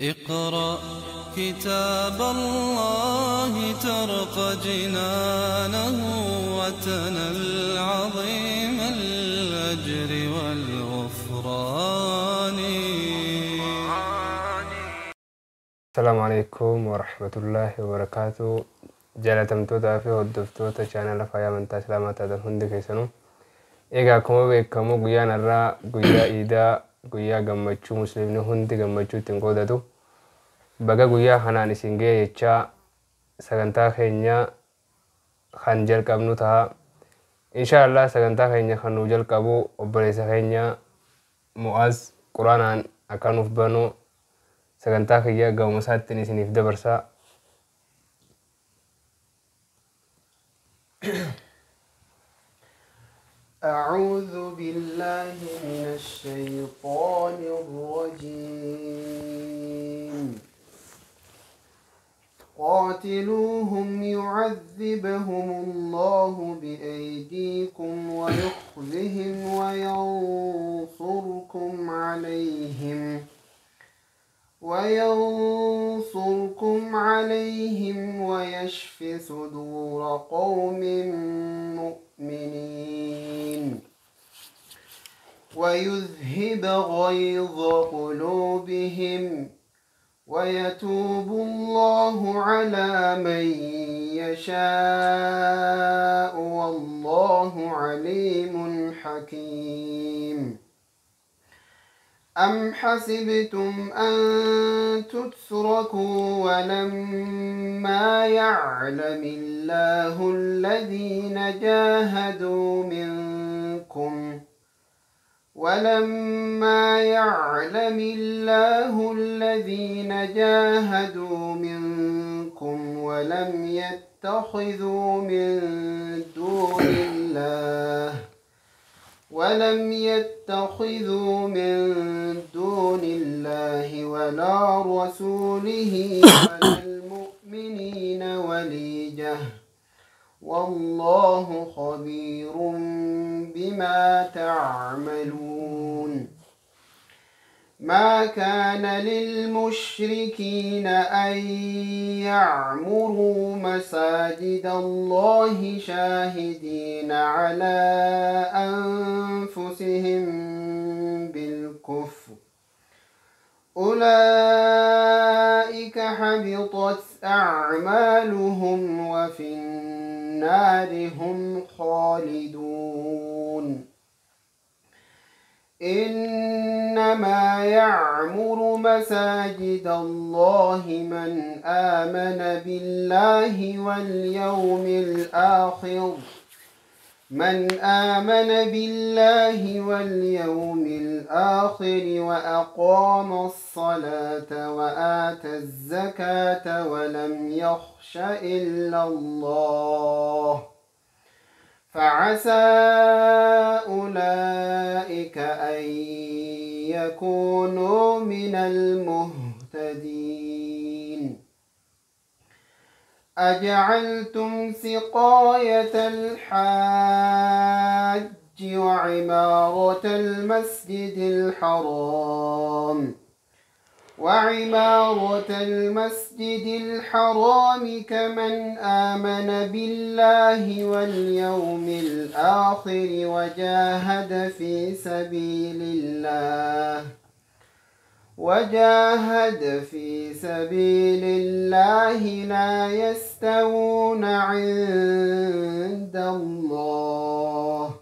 اقرأ كتاب الله ترق جنانه وتنل عظيم الأجر والغفران. السلام عليكم ورحمة الله وبركاته. Jaalatamtootaa fi hordoftoota chaanala Faayaa Amantaa Islaamaa taatan hundi keessanuu, egaa akkuma beekamu guyyaan har'aa guyyaa iidaa, guyyaa gammachuu musliimni hundi gammachuu ittiin qoodatu. Baga guyyaa kanaan isin ga'e jechaa sagantaa keenya kan jalqabnu ta'a. Insha Allah sagantaa keenya kan nu jalqabu obboleessa keenya Mu'aaz Quraanaan akka nuuf banu sagantaa kiyya ga'uma isaattiin isiniif dabarsa. أعوذ بالله من الشيطان الرجيم. قاتلوهم يعذبهم الله بأيديكم ويخزهم وينصركم عليهم ويشف صدور قوم مؤمنين ويذهب غيظ قلوبهم ويتوب الله على من يشاء والله عليم حكيم. أم حسبتم أن تتركوا ولما يعلم الله الذين جاهدوا منكم ولم يتخذوا من دون الله ولا رسوله ولا المؤمنين وليجة والله خبير بما تعملون. ما كان للمشركين أن يعمروا مساجد الله شاهدين على أنفسهم بالكفر أولئك حبطت أعمالهم وفي النار هم خالدون. إنما يعمر مساجد الله من آمن بالله واليوم الآخر وأقام الصلاة وآتى الزكاة ولم يخش إلا الله فعسى أولئك أن يكونوا من المهتدين. أجعلتم سقاية الحاج وعمارة المسجد الحرام كمن آمن بالله واليوم الآخر وجاهد في سبيل الله لا يستوون عند الله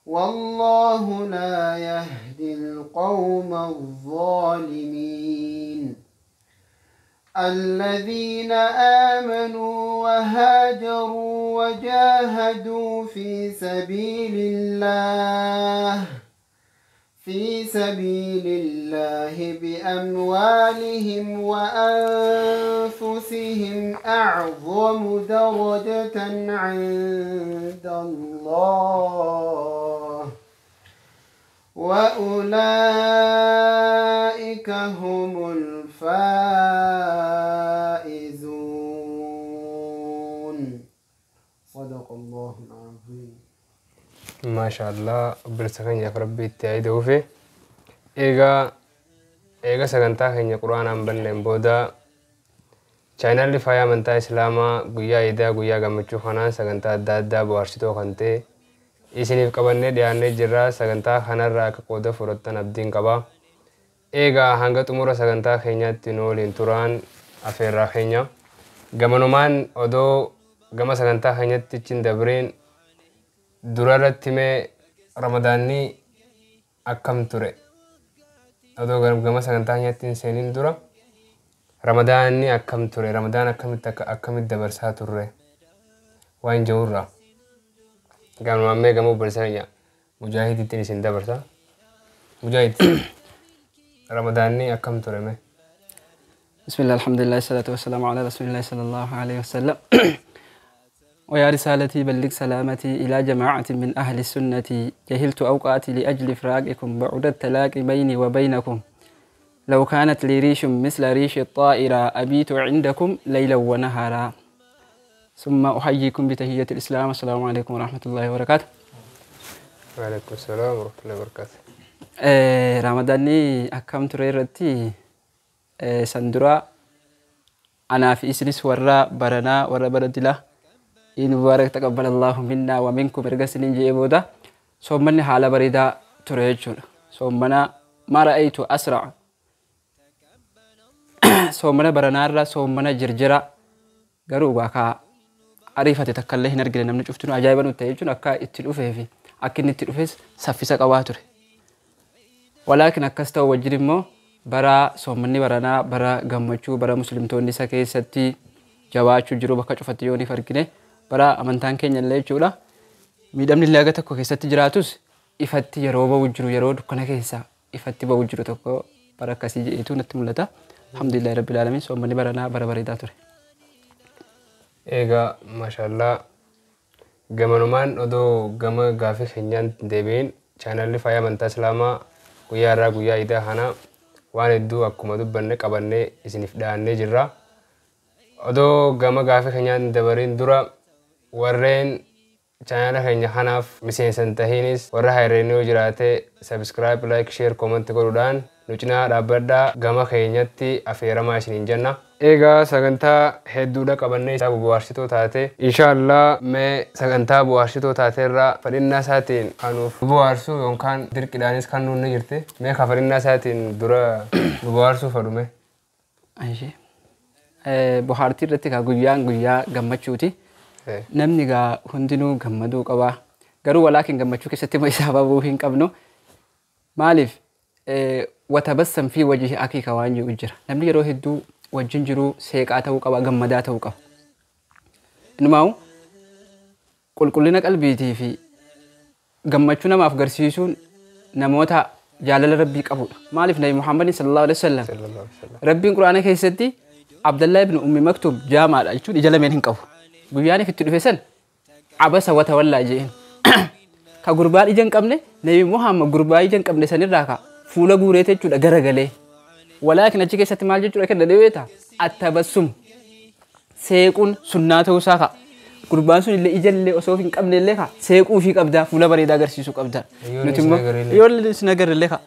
والله لا يهدي القوم الظالمين. الذين آمنوا وهاجروا وجاهدوا في سبيل الله بأموالهم وأنفسهم أعظم درجة عند الله وأولئك هم الفائزون. صدق الله العظيم. Maasha Allah, obboleessa keenyaaf Rabbi itti haa ida'uufi. Egaa Eega sagantaa keenya quraanaan banneen booda chaanalli Faayaa Amantaa Islaamaa guyyaa iidaa guyyaa gammachuu kanaan sagantaa adda addaa bohaarsitoo kan ta'e isiniif qabannee dhiyaannee jirra. Sagantaa kanarraa akka qooda fudhattan abdiin qaba. Eegaa hanga xumura sagantaa keenyaatti nu waliin turaan afeerraa keenya. Gamanumaan odoo gama sagantaa keenyatti hin dabreen durarratti mee Ramadaanni akkam ture? Odoo gama sagantaa keenyatti hin seeniin dura Ramadaanni akkam ture? Ramadaan akkamitti akkamitti dabarsaa turre? Waan jirurraa. Ganumaan mee gama obboleessa keenya Mujaahidittiin isin dabarsa. Mujaahid, Ramadaanni akkam ture mee? بسم الله، الحمد لله، الصلاة والسلام على رسول الله صلى الله عليه وسلم. ويا رسالتي بلغ سلامتي إلى جماعة من أهل السنة، جهلت أوقاتي لأجل فراقكم، بعد التلاقي بيني وبينكم، لو كانت لي ريش مثل ريش الطائرة أبيت عندكم ليلا ونهارا. ثم أحييكم بتحية الإسلام، السلام عليكم ورحمة الله وبركاته. وعليكم السلام ورحمة الله وبركاته. Ramadaanni akkam ture irratti san dura anaa fi isinis warra baranaa warra bara dilaa Iid Mubaarak, taqabbal Allahu minna wa minkum erga isiniin jedhee booda soommanni haala bareedaa ture jechuudha. Soommana ma ra'aytu asra'a soommana baranaarra soommana jirjira garuu waa kaa ariifate takka illee hin argine, namni cuftinuu ajaa'iba nutti ta'e jechuun akka itti dhufee fi akka inni itti dhufes saffisa qabaa ture. Walaakin akkas ta'u wajjin immoo bara soommanni baranaa bara gammachuu, bara muslimtoonni isa keessatti jabaachuu jiru bakka cufatti yooniif argine, bara amantaan keenya illee jechuudha. Miidhamni illee haga tokko keessatti jiraatus ifatti yeroo ba'u jiru, yeroo dukkana keessa ifatti ba'u jiru tokko bara akkasii jedheetu natti mul'ata. Alhamdulillahi rabbil aalamiin, soommanni baranaa bara bareedaa ture. Egaa maashaallah, gamanumaan odoo gama gaafii keenyaan deebiin chaanalli Faayaa Amantaa Islaamaa guyyaa irraa guyyaa iidaa kana waan hedduu akkuma dubbanne qabannee isiniif dhiyaannee jirra. Odoo gama gaafii keenyaan dabariin dura warreen chaanala keenya kanaaf miseensa hin tahinis warra hayreenii yoo jiraate subscribe, like, share, comment godhuudhaan nu cinaa dhaabbadhaa, gama keenyatti affeeramaa isiniin jenna. Egaa sagantaa hedduudha qabannee isaa bohaarsitoo taate, inshaallah mee sagantaa bohaarsitoo taateerraa fadhinnaa isaatiin kanuuf nu bohaarsuu yookaan dirqidhaanis kan nuun ni jirti. Mee ka fadhinnaa isaatiin dura nu bohaarsuu fedhume. Ishee. Bohaartii irratti kaa guyyaan guyyaa gammachuuti. Namni gaa hundinuu gammaduu qaba. Garuu walaakin gammachuu keessatti immoo isaa babuu hin qabnu. Maaliif watabassam fi wajhi akiika waan jiru jira. Namni yeroo hedduu wajjin jiru seeqaa ta'uu qaba, gammadaa ta'uu qaba. Inumaawu qulqullina qalbiitii fi gammachuu namaaf garsiisuun namoota jaalala rabbii qabudha. Maaliif Nabi Muhammad sallallahu alaihi wasallam Rabbiin Quraana keessatti Abdallah ibn Ummi Maktuum jaamaadha jechuun ija lameen hin qabu. Guyyaan itti dhufe san abasa watawallaa jeen. Ka gurbaan ija hin qabne Nabi Muhammad gurbaa ija hin qabne sanirraa ka fuula guureete jechuudha garagalee. Walaakin achi keessatti maal jechuudha kan dadhabeeta attabassum seequun sunnaa ta'uusaa ka. Gurbaan sun illee ija illee osoo hin qabne illee ka seequu fi qabdaa, fuula bareedaa agarsiisuu qabda. Nuti immoo yoo sin agarre ka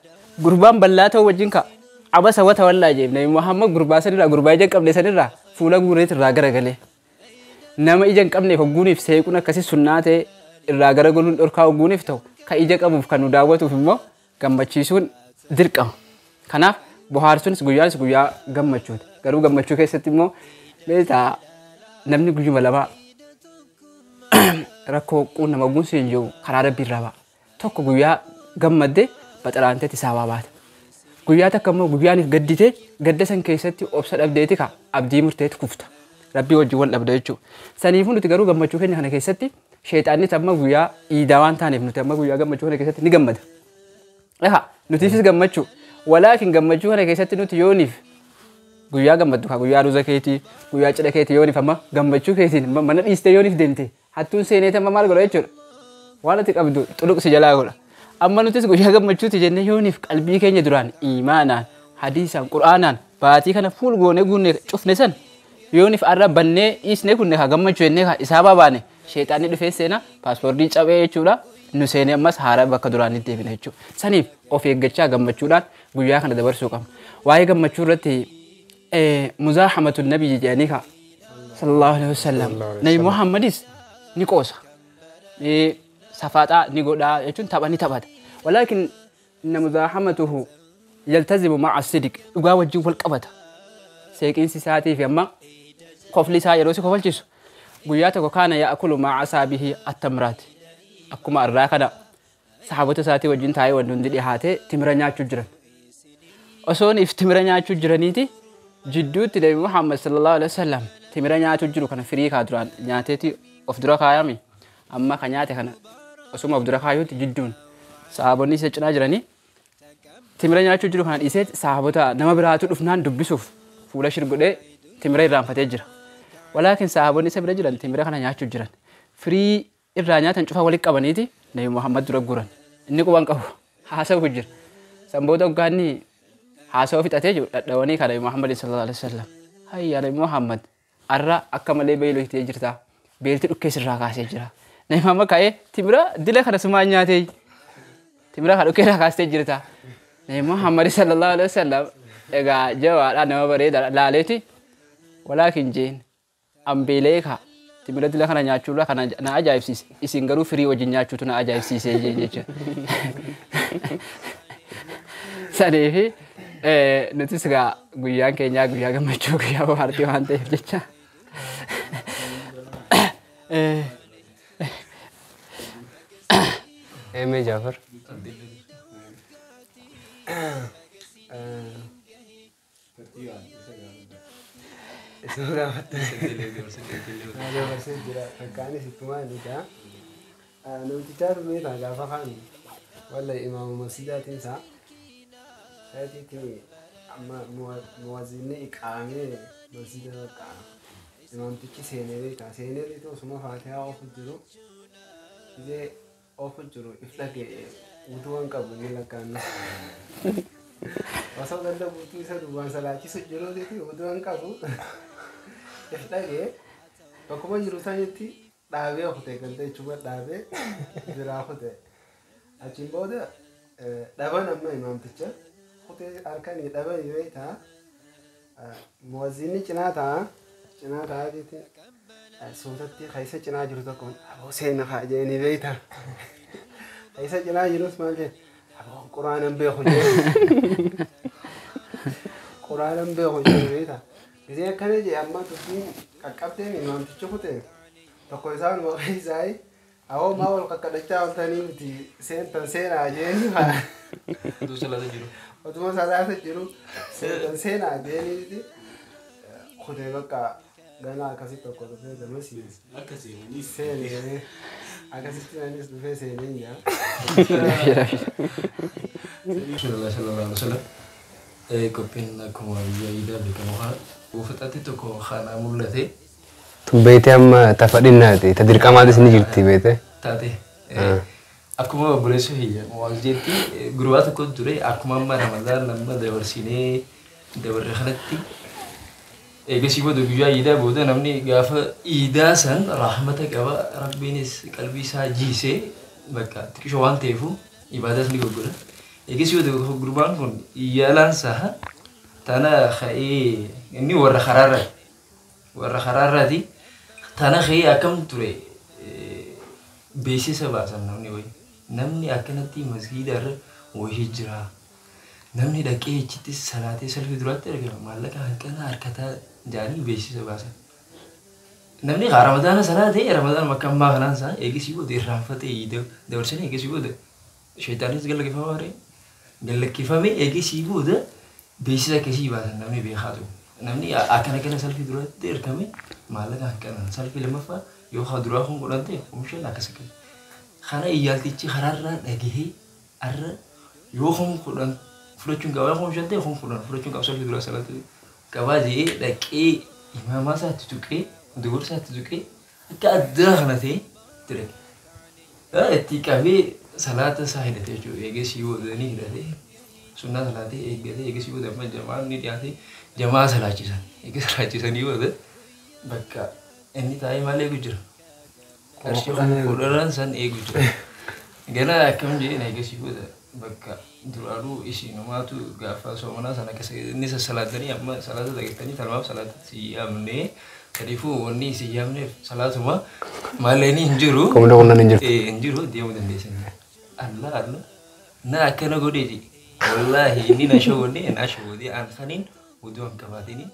gurbaan bal'aa ta'uu wajjin ka abasa watawallaa jeen Nabi Muhammad gurbaa sanirraa, gurbaa ija hin qabne sanirraa fuula guureet irraa garagalee. Nama ija hin qabneef hogguuniif seequun akkasii sunnaa ta'e irraa garagaluun dhorkaa hogguuniif ta'u, ka ija qabuuf kan nu daawwatuuf immoo gammachiisuun dirqama. Kanaaf bohaarsuunis guyyaanis guyyaa gammachuuti. Garuu gammachuu keessatti immoo beektaa namni guyyuma lama rakkoo quunnama guunsi hin jiru karaa rabbii irraa ba'a. Tokko guyyaa gammadde baxaraanteetti isaa baata. Guyyaa takka immoo guyyaaniif gadditee gadda san keessatti obsa dhabdeeti ka abdii murteetti kufta. Rabbii wajjin wal dhabda jechuudha. Saniifuu nuti garuu gammachuu keenya kana keessatti sheexaannis amma guyyaa iidaa waan taaneef nuti amma guyyaa gammachuu kana keessatti ni gammada. Ehaa nutiifis gammachuu. Walaakin gammachuu kana keessatti nuti yooniif guyyaa gammaddu ka guyyaa ruza keetii, guyyaa cidha keetii yooniif amma gammachuu keetiin mana dhiistee yooniif deemte hattuun seeneet amma maal godha jechuudha. Waan ati qabdu xuluq si jalaa godha. Amma nutis guyyaa gammachuuti jennee yooniif qalbii keenya duraan iimaanaan, hadiisaan, qur'aanaan baatii kana fuul goonee guunne cufne san yooniif arra bannee dhiisnee kunne haa gammachuu jennee haa isaa babaane sheexaanni dhufee seenaa paaspoortii cabee jechuudha. Nu seenee ammas haara bakka duraanii deebina jechuudha. Saniif of eeggachaa gammachuudhaan guyyaa kana dabarsuu qabna. Waa'ee gammachuu irratti muzaahamatu nabiyyi jedhanii kaa sallallahu alaihi wasallam. Nabi Muhammadis ni qoosa. Safaaxaa ni godhaa jechuun tapha ni taphata. Walaakin inna muzaahamatuhu yaltazimu ma'a sidiq dhugaa wajjin wal qabata. Seeqiinsi isaatii fi amma kofli isaa yeroo si kofalchiisu guyyaa tokko kaana yaa'akulu ma'a asaabihi attamraati. Akkuma arraa kana sahaabota isaatii wajjin taa'ee wanti hundi dhiyaatee timira nyaachuu jiran. Osoon if timira nyaachuu jiraniiti jidduutti Nabi Muhammad sallallahu alaihi wasallam timira nyaachuu jiru kana firii kaa duraan nyaateeti of dura kaayame amma ka nyaate kana osuma of dura kaayuutti jidduun sahaabonni isa cinaa jiranii timira nyaachuu jiru kana dhiisee sahaabota nama biraatu dhufnaan dubbisuuf fuula shir godhee timira irraanfatee jira. Walaakin sahaabonni isa bira jiran timira kana nyaachuu jiran firii irraa nyaatan cufa walitti qabaniiti Nabi Muhammad dura guuran. Inni quban qabu haasa'u jira. Sanboota hoggaanni haasa'u fixatee jiru dhadhawanii kan Nabi Muhammad sallallahu alaihi wasallam. Hayya Nabi Muhammad arra akka malee beeloftee jirta. Beelti dhukkee sirraa kaasee jira. Nabi Muhammad ka'ee timira dila kana sumaan nyaatee timira kana dhukkee irraa kaastee jirta. Nabi Muhammad sallallahu alaihi wasallam egaa jawaadhaa nama bareedaa laaleeti walaakin jeen an beelee kaa timira dila kana nyaachuurraa kana na ajaa'ibsiise isin garuu firii wajjin nyaachuutu na ajaa'ibsiise jechuudha. Saniifi nutis egaa guyyaan keenyaa guyyaa gammachuu guyyaa bohaartii waan ta'eef jecha. Eemee Jaafar. Namtichaatu beekaa gaafa kaan walla imaama masjidaatiin isaa saatiitti amma muwaazinni iqaamee masjida bakka imaamtichi seenee beekaa seenee beekaa osuma faatihaa ofu jiru isee ofu jiru if dhaga'e utuu waan qabu ni lakkaa'anna. Osoo ganda guutuu isa duwwaan salaachisu jiruuti utuu waan qabu if dhaga'e bakkuma jiru sanitti dhaabee kutee ganda jechuudha dhaabee biraa kutee achiin booda dhaban amma imaamticha kutee harkanii dhaban yoo ta'a muwaazinni cinaa ta'a cinaa ta'aatiitti suutatti keessa cinaa jiru tokkoon aboo seena haa jedhanii beektaa keessa cinaa jirus maal jedhe aboo quraanan beeku jedhe quraanan beeku jedhe beektaa gisee akkana jedhe amma dubbiin qaqqabteen imaamtichi kutee tokko isaan maqaa isaa awoo maa wal qaqqadhachaa ooltanii miti seentan seenaa jedhanii haa otuma salaata jiru seentan seenaa jedhanii miti kutee bakka ganaa akkasii tokko dhufee gamasii seenee akkasitti anis dhufee seenee jira. Rasulullah sallallahu alaihi wasallam qophiin akkuma biyya iidaa beekamu kana buufatatti tokko kana mul'ate. Tun beeytee amma tafadhinnaati ta dirqamaatis ni jirti beeytee. Taate akkuma obboleessa hiyya muwaazjeetti gurbaa tokko ture akkuma amma Ramadaan amma dabarsinee dabarre kanatti eegasii booda guyyaa iidaa booda namni gaafa iidaa san rahmata qaba rabbiinis qalbii isaa jiisee bakka xiqqishoo waan ta'eefu ibaadaas ni goggoda. Eegasii booda gurbaan kun yaalaan isaa tana ka'ee inni warra karaarraati tana ka'ee akkam ture beeksisa baasan namni wayi namni akkanatti masgiida irra wayii jira. Namni dhaqee achitti salaatee salfii duraatti argama maallaqa hanqina harkataa jedhanii beeksisa baasan. Namni ramadaana salaatee ramadaan bakka ammaa kanaan isaa eegisii booda irraanfatee dabarsanii eegisii booda sheexaanis gallakkifamaa ree gallakkifamee eegisii booda beeksisa akkasii baasan namni beekaa ture. Namni akkana kana salfii duraatti argame maallaqa hanqinaan salfii lammaffaa yoo haa duraa kun godhan ta'e oomishan akkas akkas. Kana iyyaaltichi karaarraa dhagahee har'a yoo kun godhan fudhachuun qabaa kun shan ta'e kun fudhan fudhachuun qaba salfii duraa salaatu qabaa jedhee dhaqee imaamaa isaatti tuqee dogorsa isaatti tuqee akka addaa kana ta'e ture. Itti qabee salaata isaa hidhate jechuudha eegasii booda ni hidhate sunnaa salaatee eeggatee eegasii booda amma jamaan ni dhiyaate jamaa salaachisan eega salaachisanii booda bakka inni taa'ee maal eegu jira qarshii kudhan san eegu jira. Ganaa akkam jee na eegasii booda bakka duraanuu isiinumaatu gaafa soomanaa sana keessa inni sassalaatanii amma salaata dhageessanii talmaaf salaata si yaamnee kanaafuu wanni si yaamneef salaatuma maalleen hin jiru. Komda qunnaan hin jirtu. Hin jiru deemuu dandeessanii. Allah Allah na akkana godheeti. Wallaahi inni na shawwanne na shawwadee aan saniin oduu hin qabaatini.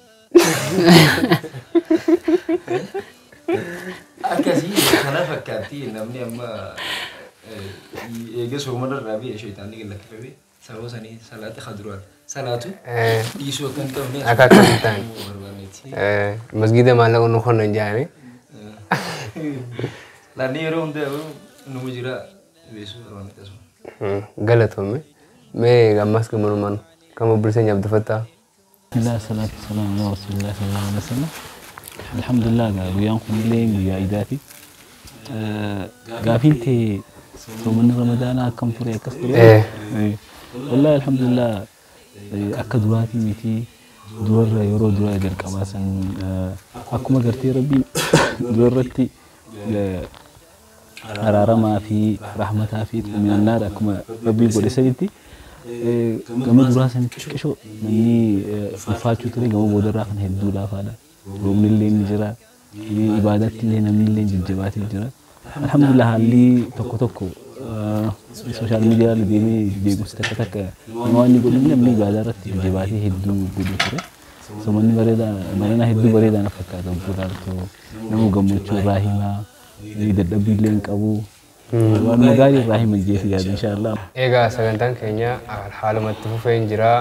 Akkasii kana fakkaatti namni amma eega soomana irraa biyya sheexaanni gad lakkifame sababa sanii salaata kaduraan salaatu dhiisuu akka hin qabne Akka akka hin taane. Barbaanneeti. Masgiida maallaqa nu qonna hin jaani. Laanni yeroo hunda numa jira beesuu barbaanneeti asuma. Galatoome. Mee ammas gamanumaan kan obboleessa keenya Abdufattaa. Bismillah, salatu wassalamu ala rasulillah sallallahu alaihi wasallam. Alhamdulillah, guyyaan kunillee guyyaa iidaati. Gaafiin tee soomanni Ramadaanaa akkam ture akkas ture? Wallahi alhamdulillah, akka duraatii miti durarra yeroo dura jalqabaa san akkuma gartee Rabbiin durarratti araaramaa fi rahmataa fi xumminannaadha akkuma Rabbiin godhe sanitti gama duraa sanitti xiqqishoo namni ulfaachuu ture gama boodarraa kan hedduu laafaadha. Roobni illee ni jira. Ibaadatti illee namni illee jajjabaatee jira. Alhamdulillah, haalli tokko tokko social media deemee beekumsi takka takka nama waan inni godhu namni ibaadaa irratti jajjabaatee hedduu godhu ture. Soomanni bareedaa baranaa hedduu bareedaa na fakkaata obbo Laaltoo nama gammachuu irraa himaa dadhabbii illee hin qabu. Waan gaarii irraa hima jeeti yaada inshaallah. Egaa sagantaan keenya haalumatti fufee hin jira.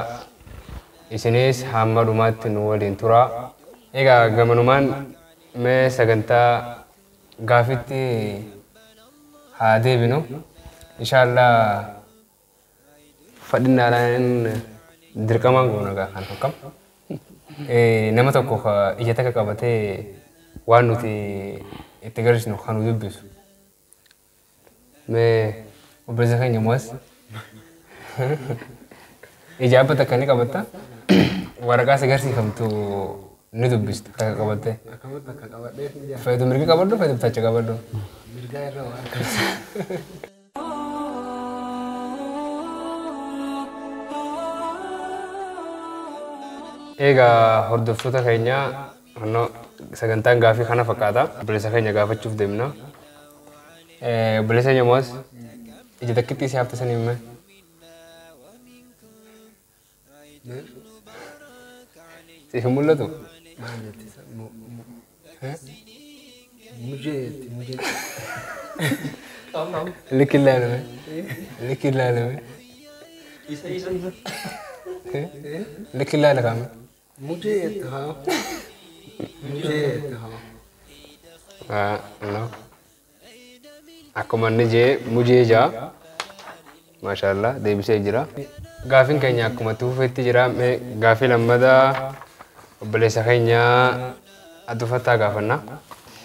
Isinis hamma dhumaatti nu waliin tura. Egaa gamanumaan mee sagantaa gaafitti haa deebinu. Inshaallah fadhinnaadhaan dirqamaan goona gaa kan akkam. Nama tokko ija takka qabatee waan nuti itti agarsiisnu kan nu dubbisu. Mee obboleessa keenya mo'as ija abba takka ni qabatta waraqaa si agarsiifamtu ni dubbista akka qabattee. Akkamitti akka qabadheef ni jira. Fayidu mirga qabadhu fayidu bitaacha qabadhu. Mirgaa irra waan akkas. Egaa hordoftoota keenya hannoo sagantaan gaafii kana fakkaata. Obboleessa keenya gaafachuuf deemna. Obboleessa keenya mo'as ija takkitti si hafte sanii hime. Siif hin mul'atu? Maal jetti isa? Mujee jetti mujee. Likki ilaalame. Likki ilaalame. Isa isa isa. Likki ilaala kaame. Mujee jetti haa. Mujee jetti haa. No. Akkuma inni jee mujee jaa. Maashaallah deebisee jira. Gaafiin keenya akkuma itti fufetti jira. Mee gaafii lammataa obboleessa keenya Abdufattaa gaafanna.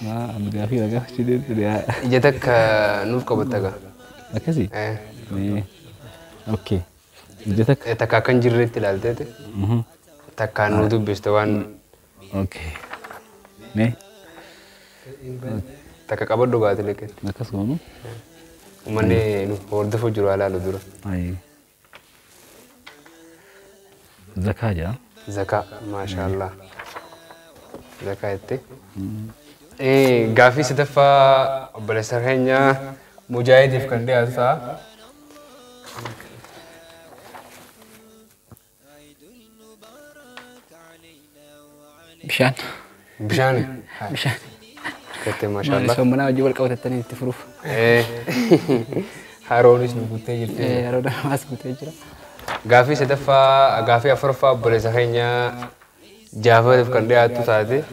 Maa ani gaafii gaafachuu deemtu. Ija takka nuuf qabatta gaa. Akkasii? Mee okay. Ija takka. Takka akka hin jirretti ilaalteeti. Takkaan nu dubbiste waan Okay. Mee takka qabadhu gaati liqeetti. Akkas goonu? Uummanni nu hordofuu jiru haa dura. Ayi. Zakaa jaa. Zakaa maashaallah. Zakaa jetti. Gaafii sadaffaa obboleessa keenya Mujaahidiif kan dhiyaatu ta'a. Bishaan. Bishaani. Bishaan. Gattee maashaallah. Soommanaa hojii wal qabatatanii itti furuuf. Haroonis nu guuttee jirti. Yeroo damaas guutee jira. Gaafii sadaffaa gaafii afuraffaa obboleessa keenya Jaafariif kan dhiyaatu taate.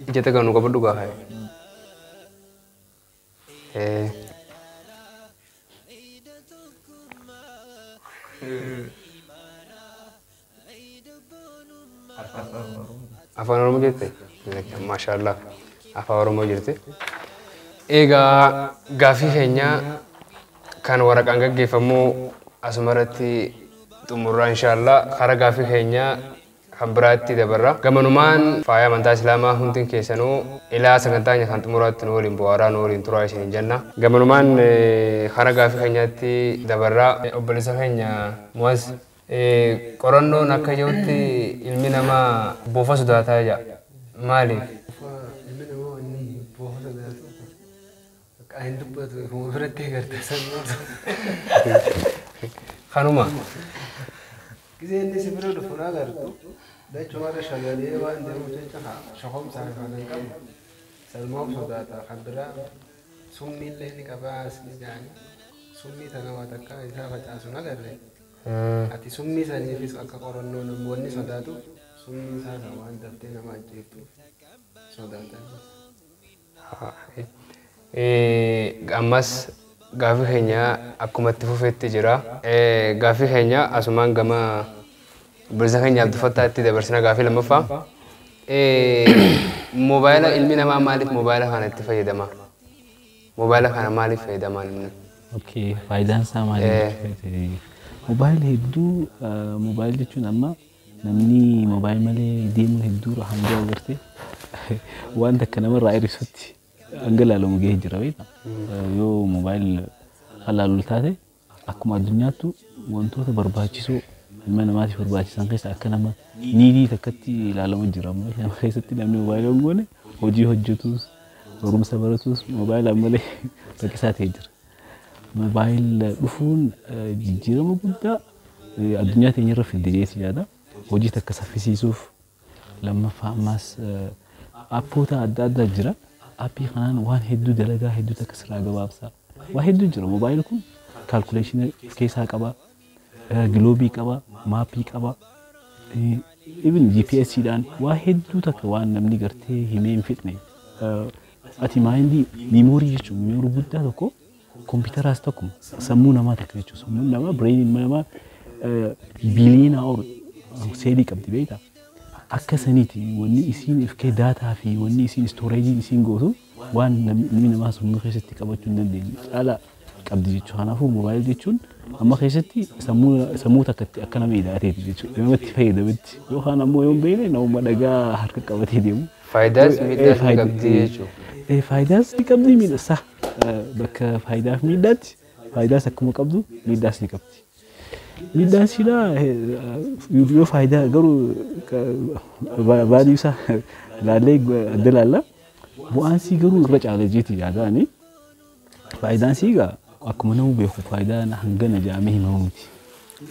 Ija takka nu qabadhu gaafa. Afaan Oromoo jette? Maashaallah. Afaan Oromoo jirti. Egaa gaafii keenya kan waraqaan gaggeeffamu Asumarratti xumurraa inshaallah karaa gaafii keenya kan biraatti dabarra. Gamanumaan faaya amantaa Islaamaa hundi keessanuu ilaa sagantaa keenya kan xumuraatti nu waliin bu'aaraa nu waliin turaa isiniin jenna. Gamanumaan karaa gaafii keenyaatti dabarra. Obboleessa keenya Mu'az qorannoon akka jirutti ilmi namaa bofa sodaataa jira. Maaliif? Ilmi namaa wanni bofa sodaatu akka hin dubbatu ifuma biratti agarta sannuutu. Kanuma. Gisee inni si bira dhufu na agartu dachumarra shagalee waan deemuuf jecha shokomsaa fi kan qabu salmaaf sodaata kan biraa summii illee ni qabaa as ni jaani summii tana waa takka isaa facaasu na agarre. Ati summii saniifis akka qorannoo namoonni sodaatuuf summii isaa san waan daftee nama ajjeeftuuf sodaatan. Ammas gaafii keenya akkuma itti fufetti jira. Gaafii keenya asumaan gama obboleessa keenya Abdulfattaatti dabarsina gaafii lammaffaa. Moobaayila ilmi namaa maaliif moobaayila kana itti fayyadama? Moobaayila kana maaliif fayyadama namni? Okay, faayidaan isaa maali? Moobaayil hedduu moobaayil jechuun amma namni moobaayil malee deemuun hedduu hanga agartee waan takka namarraa hir'isutti hanga ilaalamu gahee jira beektaa. Yoo moobaayil halaalul taate akkuma addunyaattu wantoota barbaachisoo ilma namaatiif barbaachisan keessa akka nama niidii takkatti ilaalamu jira. Nama keessatti namni moobaayil hin goone hojii hojjetus barumsa baratus moobaayil malee rakkisaa ta'ee jira. Moobaayil dhufuun jijjiirama guddaa addunyaa teenya irra fidde jeeti yaada. Hojii takka saffisiisuuf lammaffaa ammas appoota adda addaa jira. Aappii kanaan waan hedduu dalagaa hedduu takka sirraa gabaabsa. Waa hedduu jira. Moobaayil kun kaalkuleeshinii of keessaa qaba, giloobii qaba, maappii qaba. Even GPS dhaan waa hedduu takka waan namni gartee himee hin fixne. Ati maayindii miimoorii jechuun miimoorii guddaa tokko kompiitaraas tokkuma sammuu namaa takka jechuudha. Sammuun namaa bireeniin namaa biliyoona ol seelii qabdi beektaa. Akka saniiti wanni isiin ifkee daataa fi wanni isiin istooreejiin isiin gootu waan namni namaa sammuu keessatti qabachuu hin dandeenye caala qabdi jechuudha. Kanaafuu moobaayil jechuun amma keessatti sammuu takkatti akka nama hidhaateeti jechuudha. Namatti fayyadametti yookaan ammoo yoo hin beekne namuma dhagaa harka qabatee deemu. Faayidaas miidhaas ni qabdi jechuudha. Faayidaas ni qabdi miidhaas bakka faayidaaf miidhaatti faayidaas akkuma qabdu miidhaas ni qabdi. Miidhaan silaa yoo faayidaa garuu baadii isaa laallee adda laalla bu'aan sii garuu irra caala jeeti yaadaani. Faayidaan sii egaa akkuma nama beeku faayidaan hangana jedhamee himamu miti.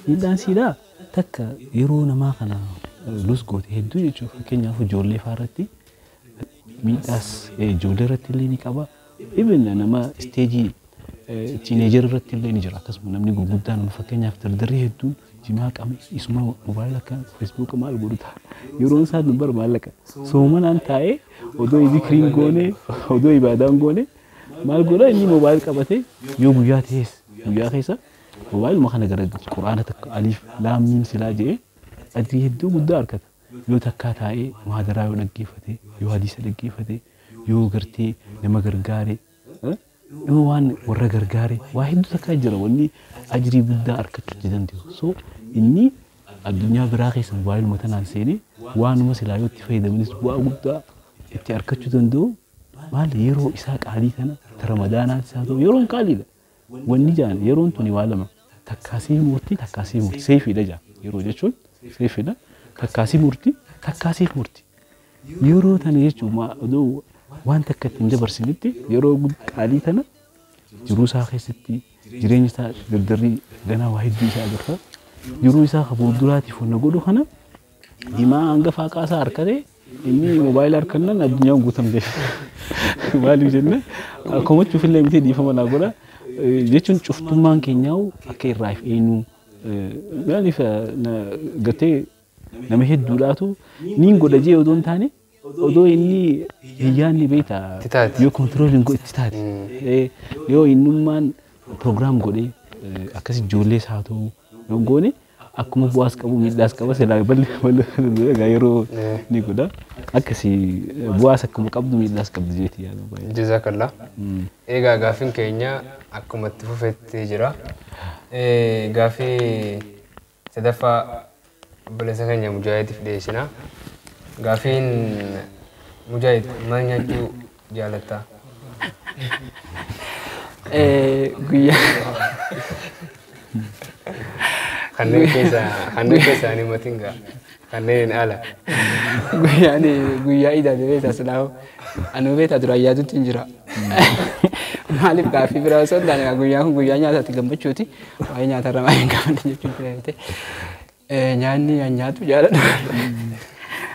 Miidhaan silaa takka yeroo namaa kana lus goote hedduu jechuudha. Fakkeenyaaf ijoollee fa'aa irratti miidhaas ijoollee irratti illee ni qaba. Even nama isteejii tiineejar irratti illee ni jira. Akkasuma namni gurguddaan fakkeenyaaf dardarri hedduun jimaa qame isuma moobaayila akka feesbuuka maal godhu ta'a. Yeroon isaa nu bar maallaqa. Soomanaan taa'ee odoo zikriin goone odoo ibaadaan goone maal godha inni moobaayil qabatee yoo guyyaa ta'es guyyaa keessa moobaayiluma kana garagalcha quraana takka aliif laam miim silaa jedhee ajrii hedduu guddaa argata. Yoo takkaa taa'ee muhaadaraa yoo dhaggeeffate yoo hadiisa dhaggeeffate yoo gartee nama gargaare yoo waan warra gargaare waa hedduu takkaa jira wanni ajrii guddaa argachuu ni danda'u. So inni addunyaa biraa keessa moobaayiluma tanaan seenee waanuma silaa yoo itti fayyadamanis bu'aa guddaa itti argachuu danda'u maal yeroo isaa qaalii tana ramadaanaas haa ta'u yeroon qaaliidha. Wanni jaan yeroon tuni waa lama takkaasii murtii takkaasii murtii seefiidha jaa yeroo jechuun seefiidha takkaasii murtii takkaasiif murtii. Yeroo tana jechuun odoo waan takka ittiin dabarsinitti yeroo qaalii tana jiruu isaa keessatti jireenya isaa dardarrii ganaa waa hedduu isaa agarta. Jiruu isaa fuulduraatiif wanna godhu kana himaa hanga faaqaa isaa harkatee inni moobaayila harkannaan addunyaan guutamte. Maaliif jenne komachuuf illee miti dhiifama naa godha. Jechuun cuftummaan keenyaa akka irraa if eenyu maaliif gartee nama hedduudhaatu niin godha jee odoo hin taane odoo inni hiyyaanni beektaa yoo kontirooliin itti taate yoo innummaan proogiraam godhee akkas ijoollees haa ta'u yoo goone Akkuma bu'aas qabu miidhaas qaba silaa balli egaa yeroo ni godha. Akkasii bu'aas akkuma qabdu miidhaas qabdi jeeti yaada baay'ee. Jazakallah. Egaa gaaffiin keenya akkuma itti fufetti jira. Gaaffii sadaffaa obboleessa keenya Mujaahidiif dhiyeessina. Gaaffiin Mujaahid maal nyaachuu jaalattaa? Guyyaa Kanneen keessaa ani matiin gaa kanneen ala. Guyyaan guyyaa idaate beektaa silaa anuu beektaa duraan yaadutti hin jira. Maaliif gaaffii biraa osoo hin taane guyyaan kun guyyaa nyaataatti gammachuuti. Waa'ee nyaatarra maal hin gaafadhe jechuun fira ta'e. Nyaanni an nyaatu jaaladhu.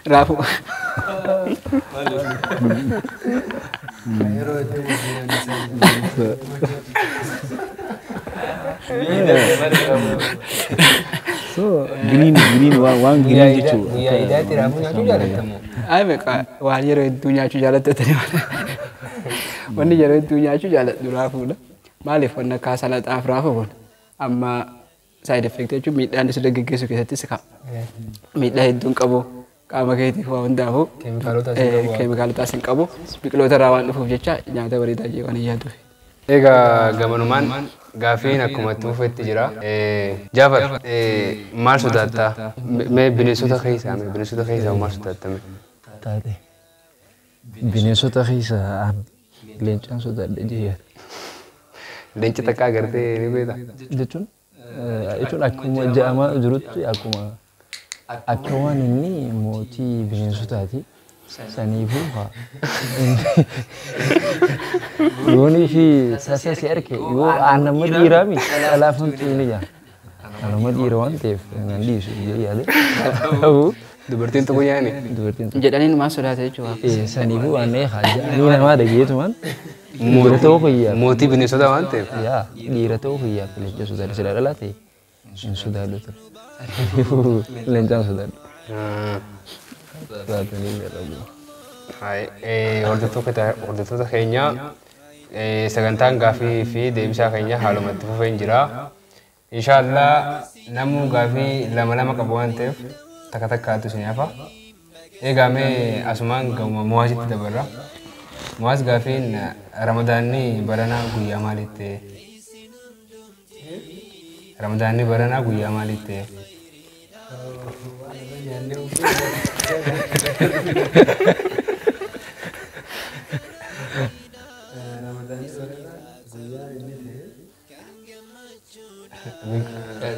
Raafuu. Yeroo hedduu So green green waan green jechuudha. Guyyaa idaatti raafuu nyaachuu jaalattamoo? Ay meeqa waan yeroo hedduu nyaachuu jaalattatani malee. Wanni yeroo hedduu nyaachuu jaaladhu raafuudha. Maaliif wanni akka salaxaaf raafuu kun amma side effect jechuun miidhaan isa geggeessu keessattis ka'a. Miidhaa hedduun qabu qaama keetiif waa hundaafuu. Keemikaalota as hin qabu. Biqiloota irraa waan dhufuuf jecha nyaata bareedaa jee waan hin yaaduuf. Egaa gamanumaan gaaffiin akkuma itti fufetti jira. Jaafar maal sodaattaa? Mee bineensota keessaa maal sodaatta? Taate bineensota keessaa leencaan sodaadha jee. Leenci takka agartee ni beektaa? Jechuun akkuma ja'amaa jirutti akkuma akka waan inni mootii bineensotaati. Saniifuu haa. Yoonii fi tasa si arge yoo aannan dhiiraami dhalaafamtu ni jaa. Anuma dhiira waan ta'eef nan dhiisu jedhee yaade. Dubartiin tokko nyaanne. Dubartiin tokko. Jedhanii maal sodaate jechuudha. Saniifuu waan haa jedhanii namaa dhageetumaan dhiira ta'uu fayyaaf. Mootii bineensota waan ta'eef. Yaa dhiira ta'uu fayyaaf leenca sodaadhu silaa dhalaa ta'e hin sodaadhu ture. Saniifuu leencaan sodaadhu. Hordoftoota keenya sagantaan gaaffii fi deebisaa keenya haaluma itti fufee hin jira. Inshaallah namuu gaaffii lama lama qabu waan ta'eef takka takkaatu isin hafa. Egaa mee asumaan gama Muwaasitti dabarra. Muwaas gaaffiin Ramadaanni baranaa guyyaa maalitti? Ramadaanni baranaa guyyaa maalitti?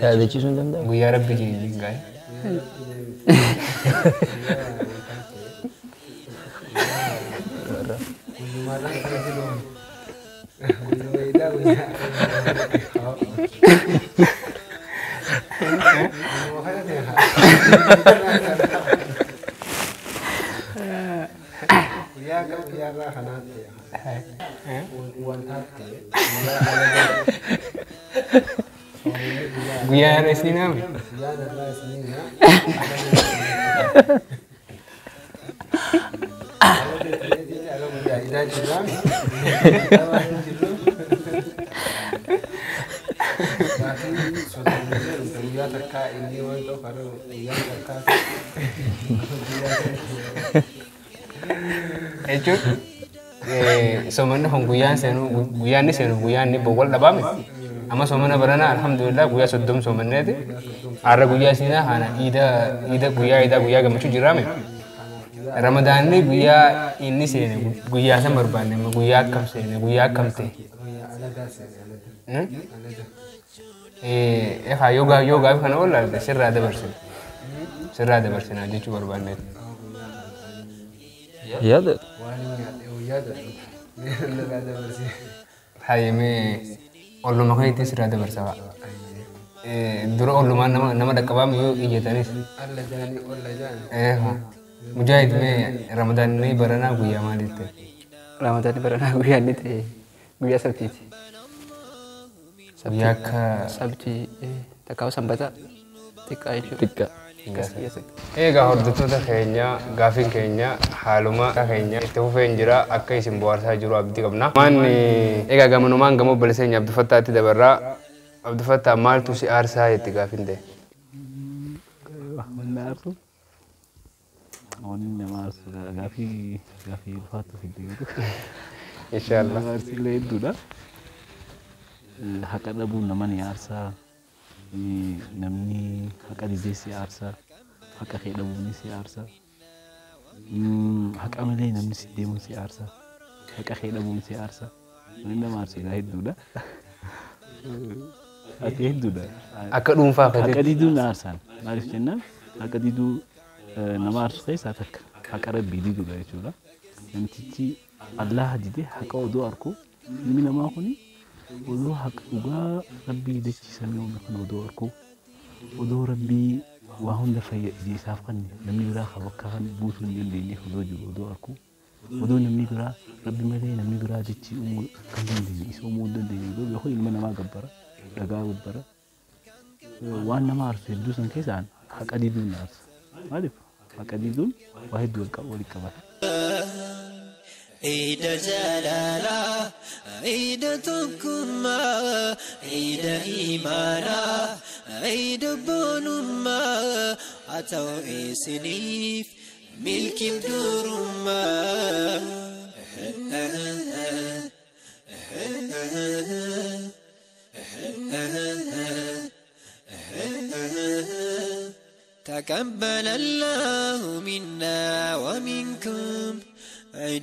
Yaadachiisuu hin danda'amu. Guyyaa Rabbi keenya gaa'e. Guyyaa irra isin haame? Jechuun somanni kun guyyaan seenu guyyaan seenu guyyaan inni wal dhabaame. Amma somana baranaa alhamdulillah guyyaa 30 somanneeti. Har'a guyyaa siinaa haana iida guyyaa iidaa guyyaa gammachuu jiraame. Ramadaanni guyyaa inni seene guyyaa san barbaanne guyyaa akkam seene guyyaa akkam ta'e. Egaa yoo gaaffii kana wallaalte sirraa dabarsina. Sirraa dabarsina jechuu barbaanneeti. Yaada. Hayyamee olluma kan ittiin sirraa dabarsa fa'a. Dura ollumaan nama dhaqqabaame yoo iyyatanis. Mujaahid mee Ramadaanni baranaa guyyaa maalitti ta'e? Ramadaanni baranaa guyyaa inni ta'e guyyaa sabtiiti. Guyyaa akka Sabtii takkaa sanbata xiqqaa jechuudha. Xiqqaa. Egaa hordoftoota keenya gaaffiin keenya haaluma keenya itti fufee hin jira akka isin bohaarsaa jiru abdii qabna. Egaa gamanumaan gama obboleessa keenya Abduu Fattaatti dabarraa. Abduu Fattaa maaltu si aarsaa jetti gaaffiin ta'e? Wanni aarsu wanni nama aarsu gaafii gaafii ulfaatu fidde garuu. Inshaallah. Nama aarsu illee hedduudha. Haqa dhabuun nama ni aarsaa. Namni haqa didee si aarsaa. Haqa kee dhabuun si aarsaa. Haqa malee namni si deemuun si aarsaa. Haqa kee dhabuun si aarsaa. Wanni nama aarsu egaa hedduudha. Ati hedduudha. Akka dhuunfaa Haqa keetitti. diduun aarsaan maaliif jennaan haqa diduu nama aarsu keessaa takka haqa rabbii diduudha jechuudha. Namtichi Allaha dide haqa odoo arku ilmi namaa kuni odoo haqa dhugaa rabbii dachiisamee uume kana odoo arku odoo rabbii waa hunda fayyadee isaaf kanne namni biraa kan bakka kan buusuu hin dandeenye odoo jiru odoo arku odoo namni biraa rabbi malee namni biraa dachii uumuu kan dandeenye isa uumuu hin dandeenye odoo beeku ilma namaa gabbara dhagaa gabbara waan nama aarsu hedduu san keessaan haqa diduun na aarsa. Maaliif haqa diduun waa hedduu walitti qabata. عيد جلالا عيد تكما عيد إيمانا عيد بونما أتو إسنيف ملك الدرما. تقبل الله منا ومنكم عيد.